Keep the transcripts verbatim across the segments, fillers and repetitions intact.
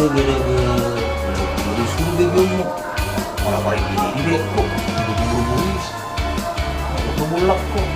Gara-gara suruh bego mu. Malah paling gini di beko. Di buru-buru. Aku tuh bulak kok.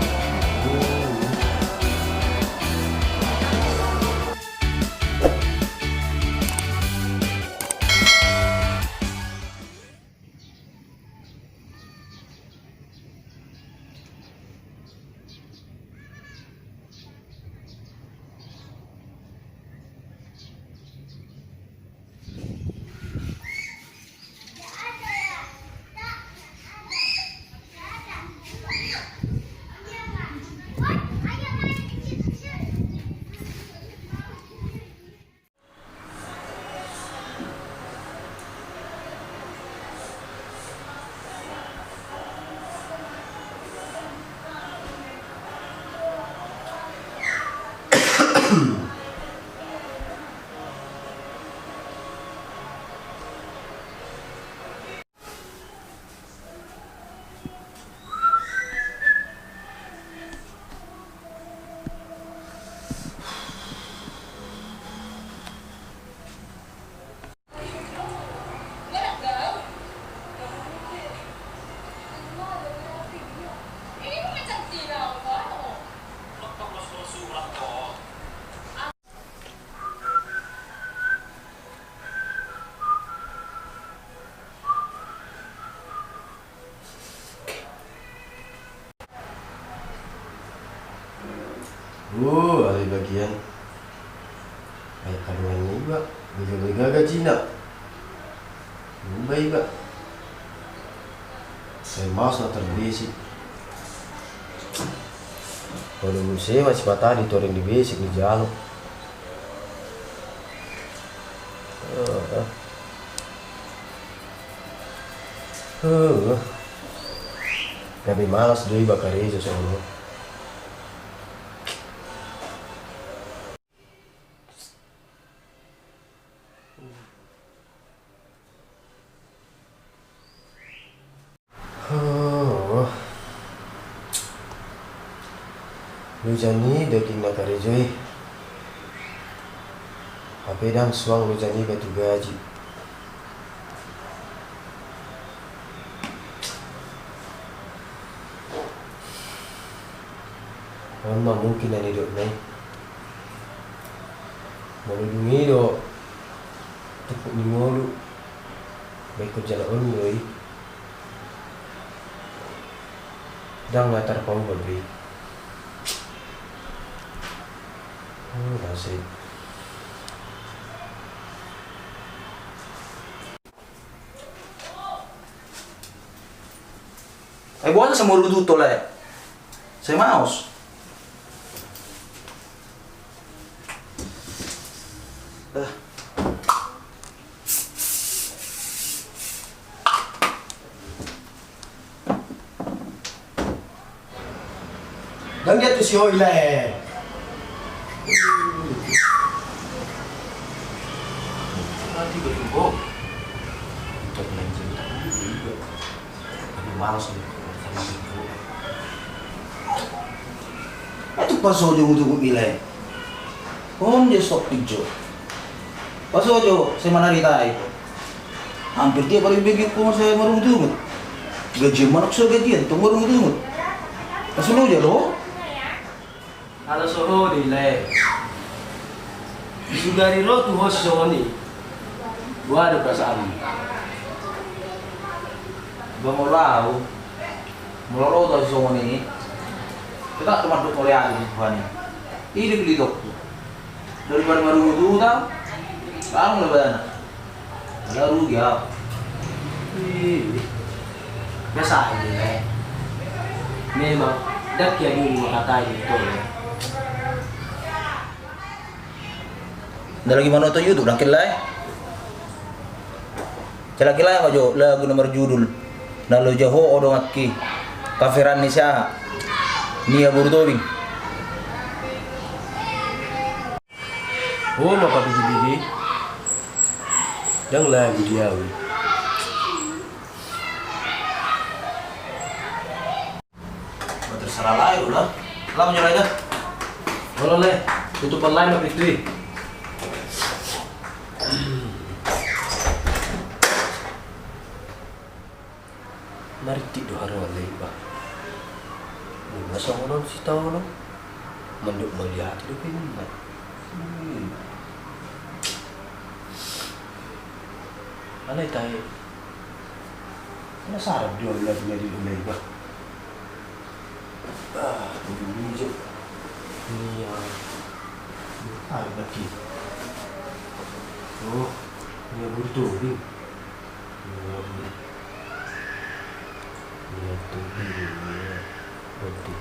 Oh, alai bagian. Ai kaduana iba, bega-bega gajina. Iba, iba. Sai maos na tarbesik. Molo muse masipata di toreng di besik ni jalo. Heeh. Heeh. Gabe malas do iba karejo songon on. Huh. Loja ni daging na karejo i. Hape ndang suang loja ni iba tu gaji. On ma mungkin na nidokna i. Molo dung i do tumpuk ni ngolu, baen jala on do i. Ndang na tarpauba be. Oh, nasib. Ai boasa sai marungut ho, lae? Sai maos. Ah. Ndang dia tu si Oi, lae. Nanti betul, Bo. Tapi malas ni. Ai tung paso jo ungut-ungut ni, lae. On dia stop jo. Paso jo, sai manarita i. Hampir tiap ari bege ho ma sai marungut-ungut. Gajian manuk so gajian, tong marungut-ungut. Paso loja do. Ala so ho do i, lae. Sugari ro tu ho songon i. Boha do perasaanmu? Ba molo au, molo ro tu ho songon i, tetap tu mandok mauliate tu Tuhan i. I do pilihonku. Daripada marungut-ungut au, au molo bana. Ala rugi au. Ih, biasa aja, lae. Memang ndang hea dulu makatai, betul, ya. Nda lagi manoto YouTube, ndang kila, eh. Kila-kila ma jo lagu na marjudul Na Loja Ho, o donganki. Coveran ni siaha? Nia Boru Tobing. Ho ma pabege-bege. Ndang lagu di au. Terserah lae, udah. Lah, menjelai dah. Olo, lae. Tutupan lae ma pintu i. Marintik do haroan na iba. Nunga songon on sitaonon. Mandok mauliate dope ninna. Hmm. Alai tahe. Penasaran do au lagu na didok na iba. Ah, bujur. Nia. Ah, lagi. Oh, nia burtu. Nia burtu. Nia burtu. Nia burtu.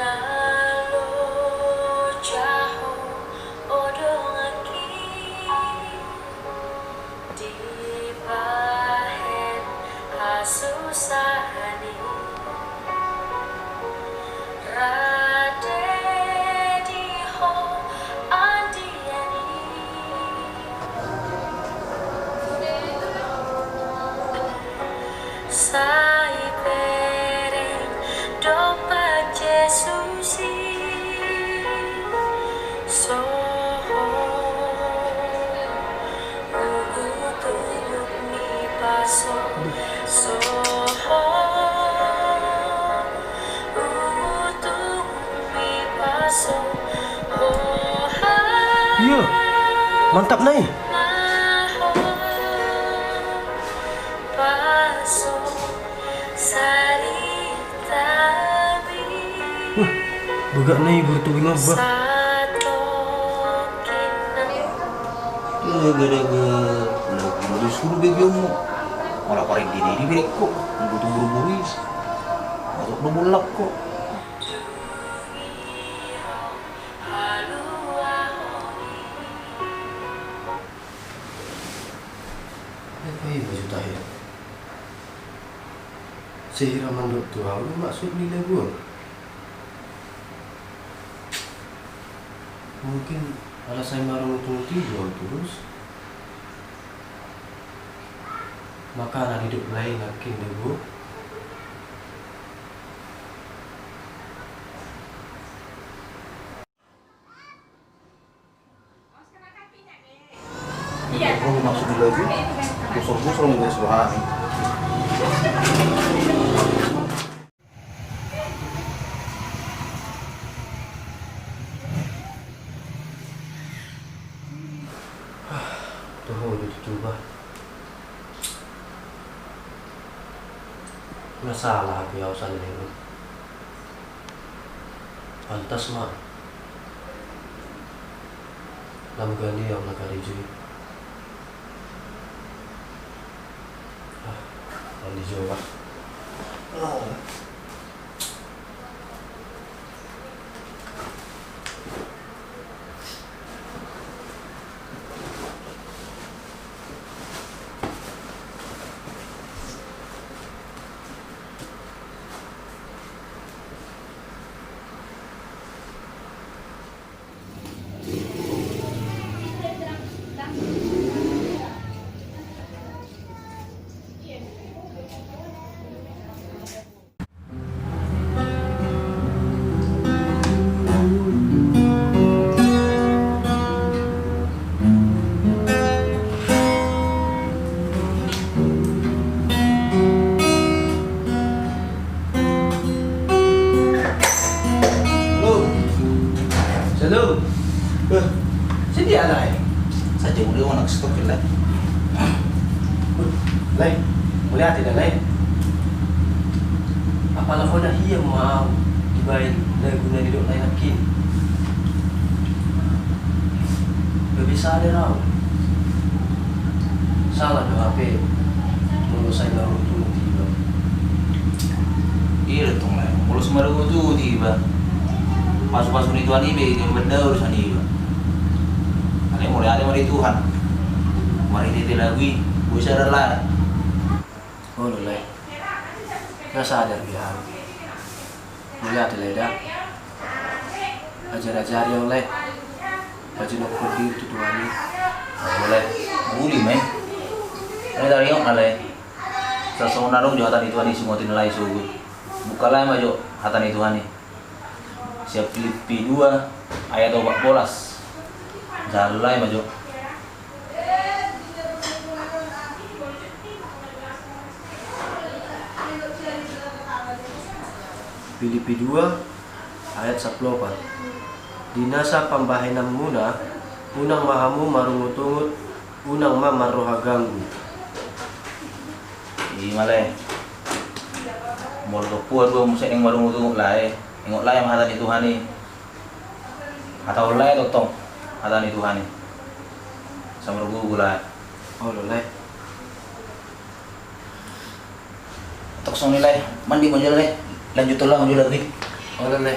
Na loja ho, o donganki, dibahen hasusaan i, rade di ho andian i. Sai bereng dompak Jesus i, so ho ungutungut ni paso, so ho ungutungut ni paso. Iya, mantap nai. Wah, bagak nai burtu i ngomba. Gara-gara na disuruh bebionmu. Malah parende ni di berekko. Butuh buru-buru i. Masuk do bollak ko. Ai paima jo tahe. Sehira mandok tu au do maksud ni lagu on. Mungkin ala sai marungutungut i do au torus. Makana didok lae nangkin lagu on. Iya. Maksud di lagu, gusur-gusur mengurus rohani. Toho do tutu bah. Nga salah hape au salelengon. Pantas ma. Lam gale au na karejo i. Ah, lam dijou bah. Halo. Salam. Eh, sian dia, Lae? Saja mulai anak stok, Lae. Lae, mauliate da, Lae. Apala holan hian ma au dibaen lagu na nidok lae nangkin. Gabe sadar au. Sala do hape molo sai marungutungut iba. Iya do tong, Lae, molo sai marungutungut iba. Pasu-pasu ni Tuhan i be, gabe banda urusan iba. Alai mauliate ma di Tuhan. Marhite-hite lagu i. Bisa da, Lae. Olo, Lae. Nga sadar be au. Mauliate, Lae, da. Ajar-ajari au, Lae. Pajonokhon diri tu Tuhan i. Olo, Lae. Uli ma i. Nga taringot na, Lae. Sasongon na adong jo hata ni Tuhan i, songon na lae sogot. Buka, Lae, ma jo hata ni Tuhan i. Sian Pilippi dua ayat opat bolas. Jalo, Lae, ma jo. Pilippi dua ayat sampulu opat. Di nasa pambahenanmuna, unang ma hamu marungut-ungut, unang ma marroha ganggu. I ma, Lae. Molo tompu adong muse naeng marungut-ungut, Lae, ingot, Lae, ma hata ni Tuhan i. Hatahon, Lae, tongtong hata ni Tuhan i. Sai margogo, Lae. Olo, Lae. Tok songon i, Lae. Mandi ma jolo, Lae. Lanjut tolong jolo, Lae. Olo, Lae.